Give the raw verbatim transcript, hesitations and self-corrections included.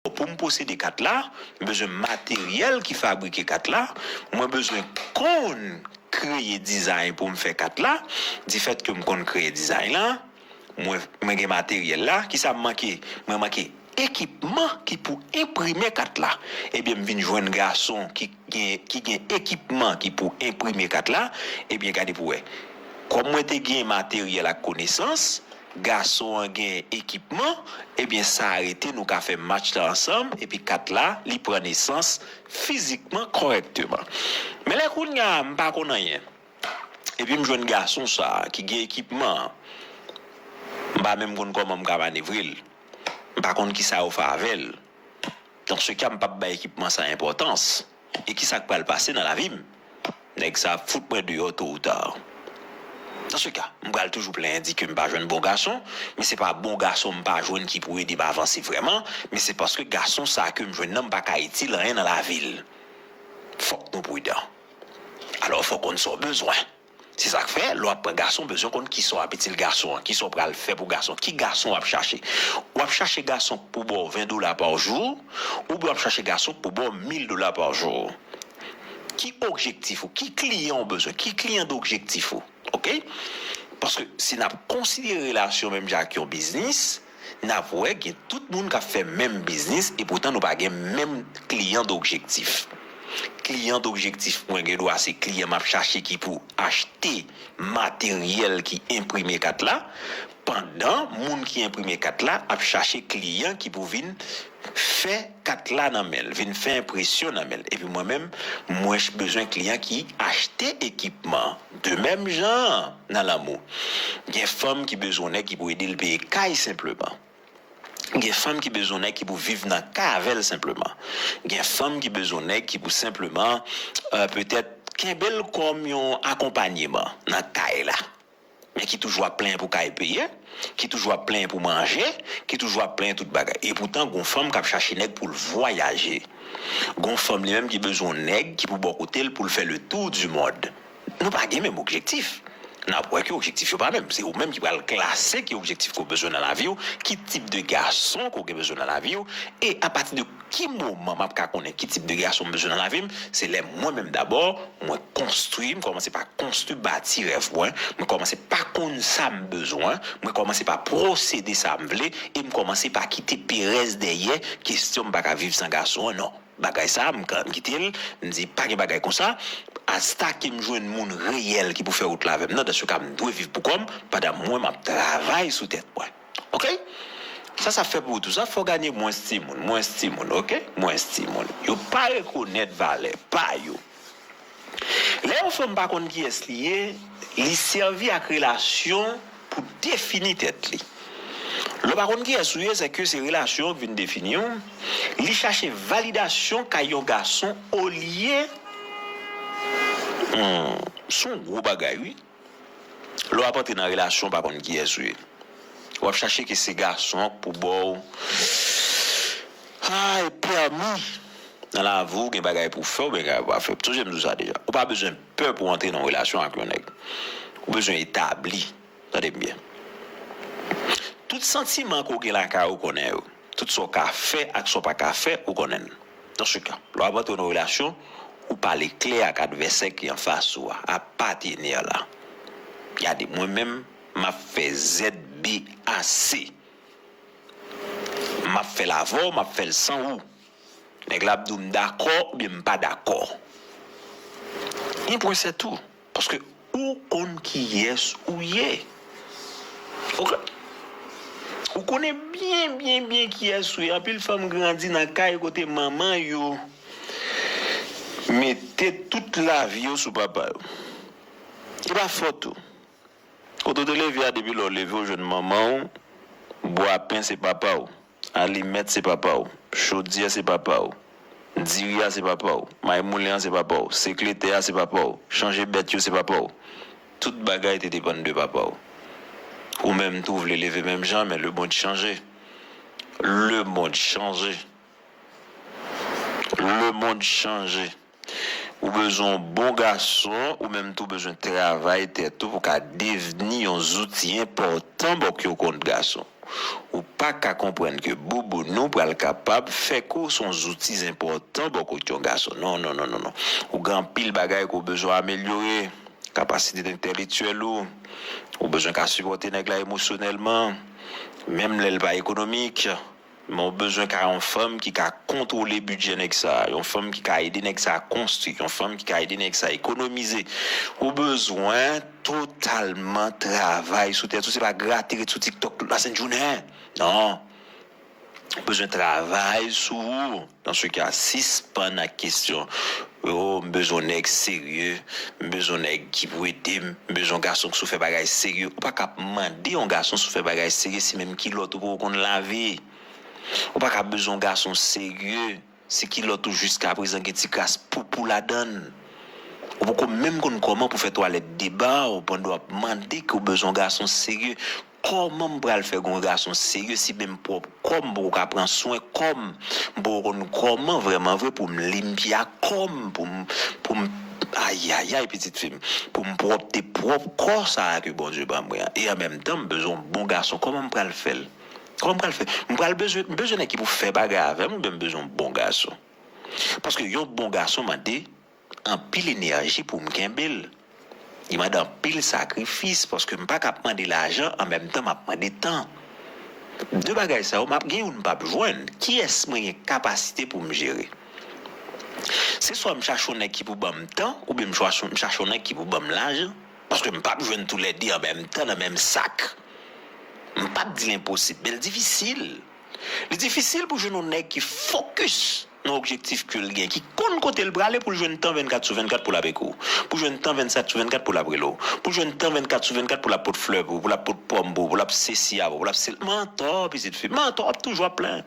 pou m posede kat la, m bezwen materyèl ki fabrike kat la, mwen bezwen konn kreye dizay pou m fè kat la, difèt ke m konn kreye dizay la, mwen, mwen gen materyèl la, kisa m manke? Mwen manke ekipman ki pou enprime kat la. Ebyen, m vin jwenn gason ki gen, ki gen ekipman ki pou enprime kat la, ebyen, gade pou wè. Kòm mwen te gen materyèl ak konesans, gason an gen ekipman, ebyen, sa rete nou ka fè match la ansanm, epi kat la, li pran nesans fizikman kòrèkteman. Men lè kounye a, m pa konn anyen. Epi m jwenn gason sa a ki gen ekipman an. M pa menm konn kòman m ka manevre l. M pa konn kisa yo fè avè l. Dans ce cas, m p ap bay ekipman sa enpòtans. E kisa k pral pase nan lavi m? Nèg sa ap fout mwen deyò tôt ou tard. Dans ce cas, m pral toujou plenyen di ke m pa jwenn bon gason, men se pa bon gason m pa jwenn ki pou ede m avanse vrèman, men se paske gason sa a ke m jwenn nan m pa ka itil anyen nan lavi l. Fòk nou pridan. Alò, fò w konn sa w bezwen. Se sa k fè, lè w ap pran gason, w bezwen konn kisa w ap itil gason an, kisa w pral fè pou gason, ki gason w ap chache. W ap chache gason k pou ba w ven dola pa jou, oubyen w ap chache gason k pou ba w mil dola pa jou. Ki objektif ou, ki kliyan w bezwen, ki kliyan d objektif ou, oke? Paske si n ap konsidere relasyon menm jan ak yon biznis, n ap wè gen tout moun k ap fè menm biznis, epoutan nou pa gen menm kliyan d objektif. Kliyan d objektif mwen gen dwa se kliyan m ap chache ki pou achte materyèl ki enprime kat la, pandan moun ki enprime kat la ap chache kliyan ki pou vin fè kat la nan men l, vin fè enpresyon nan men l. Epi mwen menm, mwen bezwen kliyan ki achte ekipman. De menm jan nan lanmou. Gen fanm ki bezwen nèg ki pou ede l peye kay senpleman. Gen fanm ki bezwen nèg ki pou viv nan kay avè l senpleman. Gen fanm ki bezwen nèg ki pou senpleman, euh, petèt, kenbe l kòm yon akonpanyeman nan kay la. Men ki toujou ap plenyen pou kay peye, ki toujou ap plenyen pou manje, ki toujou ap plenyen tout bagay. Epoutan, gon fanm k ap chache nèg pou l vwayaje. Gon fanm li menm ki bezwen nèg ki pou bò kote l pou l fè le tour du monde. Nou pa gen menm objektif. N ap wè ke objektif yo pa menm. Se ou menm ki pral klase ki objektif ke w bezwen nan lavi w, ki tip de gason ke w gen bezwen nan lavi w, e apati de ki moman m ap ka konnen ki tip de gason m bezwen nan lavi m, se lè mwen menm dabò, mwen konstwi, m kòmanse pa konstwi bati rèv mwen, mwen kòmanse pa konn sa m bezwen, mwen kòmanse pa pwosede sa m vle, e m kòmanse pa kite perèz dèyè, kesyon m pa ka viv san gason an, non. Bagay sa, m ka, m kite l, m di pa gen bagay konsa. Asta ke m jwenn moun reyèl ki pou fè wout la avè m nan, dans ce cas, m dwe viv pou kò m, pandan mwen m ap travay sou tèt mwen. Oke? Sa, sa fè pou ou tou. Sa fè w gade mwens timoun, mwens timoun, oke? Mwens timoun. Yo pa rekonèt valè pa yo. Lè yon fanm pa konn kiyès li ye, li sèvi ak relasyon pou defini tèt li. Lè w pa konn kiyès ou ye, sèke se relasyon an k vin defini w. Li chache validasyon kay yon gason olye, hmm, se yon gwo bagay, wi. Lè w ap antre nan relasyon, w pa konn kiyès ou ye. W ap chache ke se gason an k pou ba w, ah, e pèmi nan lavi w, gen bagay pou w fè, ou gen bagay pou w pa fè. Sonje m di w sa deja. Ou pa bezwen pè pou w antre nan yon relasyon ak yon nèg. Ou bezwen etabli. Tande m byen. Tout santiman ke w gen lakay ou, ou konnen yo. Tout sa w ka fè ak sa w pa ka fè, ou konnen l. Dans ce cas, lè w ap antre nan yon relasyon, ou pale klè ak advèsè ki anfas ou a, a patenè la. Gade, mwen menm, m ap fè Z B A C. M ap fè l avè w, m ap fè l san ou. Nèg la ap di w m dakò oubyen m pa dakò. Yon pwen sètou. Paske ou konn kiyès ou ye. Oke? Ou konnen byen, byen, byen kiyès ou ye. Anpil fanm grandi nan kay kote manman yo mete tout lavi yo sou papa yo. E pa fòt ou. Kote w te leve a, depi lè w leve, w jwenn manman w, bwa pen se papa w, alimèt se papa w, chodyè se papa w, diri a se papa w, may moulen an se papa w, sekle tè a se papa w, chanje bèt yo se papa w. Tout bagay te depann de papa w. Ou menm tou w vle leve menm jan, men lemonn chanje. Lemonn chanje. Lemonn chanje. Ou bezwen yon bon gason, ou menm tou bezwen travay tèt ou pou ka devni yon zouti enpòtan bò ke w konn gason. Ou pa ka konprann ke bouboun ou pral kapab fè ke w se yon zouti enpòtan bò kot yon gason. Non, non, non, non, non. Ou gen anpil bagay ke w bezwen amelyore. Kapasite entèlektyèl ou. Ou bezwen ka sipòte nèg la emosyonèlman. Menm lè l pa ekonomik. Men w bezwen ka yon fanm ki ka kontwole bidjè nèg sa, yon fanm ki ka ede nèg sa konstwi, yon fanm ki ka ede nèg sa ekonomize. Ou bezwen totalman travay sou tèt ou, se pa grate ret sou TikTok tout lasent jounen. Non. Ou bezwen travay sou ou. Dans ce cas, sispann ak kesyon, oh, m bezwen yon nèg serye, m bezwen yon nèg ki pou ede m, m bezwen yon gason ki sou fè bagay serye. Ou pa ka ap mande yon gason sou fè bagay serye si menm kilòt ou poko konn lave. Ou pa ka bezwen yon gason serye si kilòt ou jiskaprezan gen ti kras poupou ladan l. Ou poko menm konn kòman pou fè twalèt deba w pandan w ap mande ke w bezwen yon gason serye. Kòman m pral fè gen yon gason serye si menm pwòp kò m poko ka pran swen kò m? M poko konn kòman vrèman vre pou m limpya kò m, pou m, pou m, ayayay, pitit fi m, pou m pwòpte pwòp kò sa a ke Bondye ban mwen an. E an menm tan, m bezwen yon bon gason. Kòman m pral fè l? Kòman m pral fè? M pral bezwen, m bezwen nèg ki pou fè bagay avè m oubyen m bezwen yon bon gason? Paske yon bon gason mande anpil enèji pou m kenbe l. Li mande anpil sakrifis, paske m pa ka ap mande lajan, an menm tan m ap mande tan. De bagay sa yo, m ap gen youn m p ap jwenn. Kiyès mwen gen kapasite pou m jere? Se swa m chache yon nèg ki pou ban m tan, oubyen m chache, m chache yon nèg ki pou ban m lajan. Paske m p ap jwenn toulède an menm tan nan menm sak. M p ap di l enposib, men l difisil. Li difisil pou jwenn yon nèg ki fokis nan objektif ke l gen, ki konn kote l prale pou l jwenn tan vennkat sou vennkat pou l ap ekri w, pou jwenn tan vennkat sou vennkat pou l ap rele w, pou jwenn tan vennkat sou vennkat pou l ap pot flè pou w, pou l ap pot pòm pou w, pou l ap sesi avè w, pou l ap sel. Mantò, pitit fi, mantò, w ap toujou ap plenn.